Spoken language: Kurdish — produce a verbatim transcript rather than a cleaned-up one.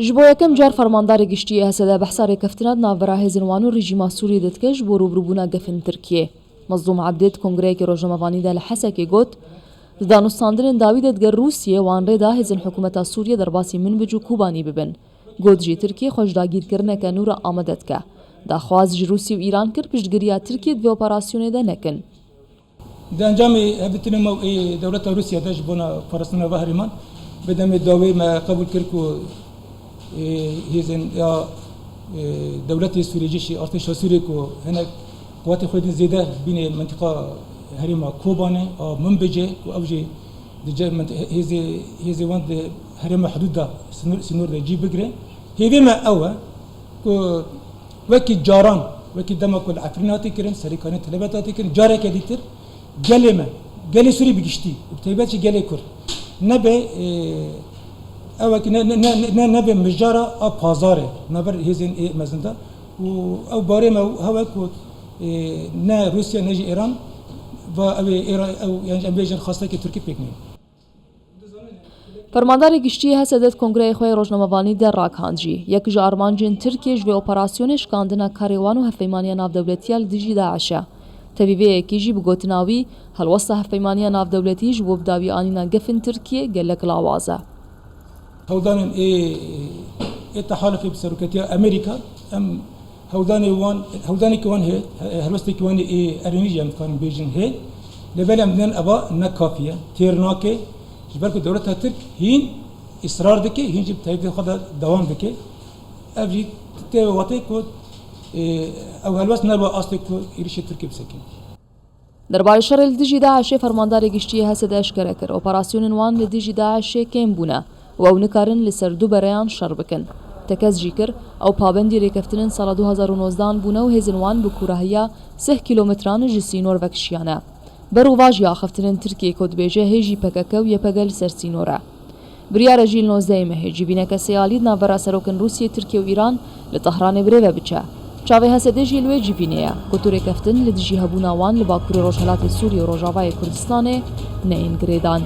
Ji bo yekem car fermandarê giştî yê H S D behsa rêkeftina di navbera hêzên wan û rejîma Sûriyê de dike ji bo rûbirûbûna gefên Tirkiyê. Mezlûm Ebdê di kongreyekî rojnamevanî de li Hesekê got, di danûstandinên dawî de diger Rûsiyê wan rê da hêzên hikûmeta Sûriyê derbasî Minbic û Kobanî bibin. Got jî Tirkiye xwe ji dagîrkirineke nû re amade dike. Daxwaz ji Rûsî û Îran kir piştgiriya Tirkiye di vê operasyonê de nekin. Di encamê hevdîtinê me û ê dewleta Rûsya de ji bona parastina ve herêman, bi demê dawê me qebûl kir ku, ê, hêzên ya, ê, dewletê Sûriyê, cîşî artêşa Sûriyê ku hinek quwetê xwe dî zêde bînê mentiqa herêma Kobanê a Minbicê ku ew jî di ce-, ment-, hêzê, hêzê wan di herêma hidûd de, sinor, sînor de cî bigire. Hêvê me ew e ku wekî caran, wekî dema ku li Efrînê hatî kirin, serîkanî telebet hatî kirin, careke dîtir gelê me, gelê Sûrî bi giştî, bi taybet jî gelê Kurd, nebe, e, ew wekî ne, ne, ne, ne, nebe mijara a pazarê, navber hêzên ê mezin de. Û ew barê me hew e ku, e, ne Rûsya ne jî Îran, va ew ê Îran, ew, yani em bêjin xwestekî Tirkî pêk nîne. Fermandarê giştî yê H S D di kongreyê xwe yê rojnamevanî de ragihand jî, yek ji armancên Tirkiyê ji vê operasyonê şikandina karê wan û hevpeymaniya navdewletî ya li dijî DAIŞ e. Tevî vê yekê jî bi gotina wî, helwesta hevpeymaniya navdewletî ji bo bi dawî anîna gefên Tirkiyê gelek lawaz e. Hewldanên ê, ê tehalufê bi seroketiya Amerîka, em hewldanê wan, hewldanekî wan heye, he-, helwestekî wan ê erênî jî em dikarin bêjin heye. Lê belê em dînin eva ne kafî ye, têr nake. Ji ber ku dewleta Tirk hîn îsrar dike, hîn jî bi teyîdê xwe de dewam dike. Ev jî tê wê watê ku, e, ew helwest nebe astê ku êrişê Tirkiyê bisekin. Derbarê şerê li dijî DAIŞê fermandarê giştî yê H S D eşkere kir, operasyonên wan li dijî DAIŞê kêm bûne û ew nikarin li ser du bereyan şer bikin. Tekez jî kir, ew pabendî rêkeftinên sala du hezar û nozdehan bûne û hêzên wan bi kûrahiya sih kîlometran ji sînor vekişiyane. Ber û va jî axiftinên Tirkiyê ku dibêje hê jî P K K û Y P G li ser sînor e. Biryar e jî li nozdehê mehê civîneke sê alî di navbera serokên Rûsiyê, Tirkiye û Îran li Tehranê bi rê ve biçe. Çavê H S D jî li wê civînê ye ku tu rêkeftin li dijî hebûna wan li Bakurê Rojhelatê Sûriyê û Rojavayê Kurdistanê neyên girêdan.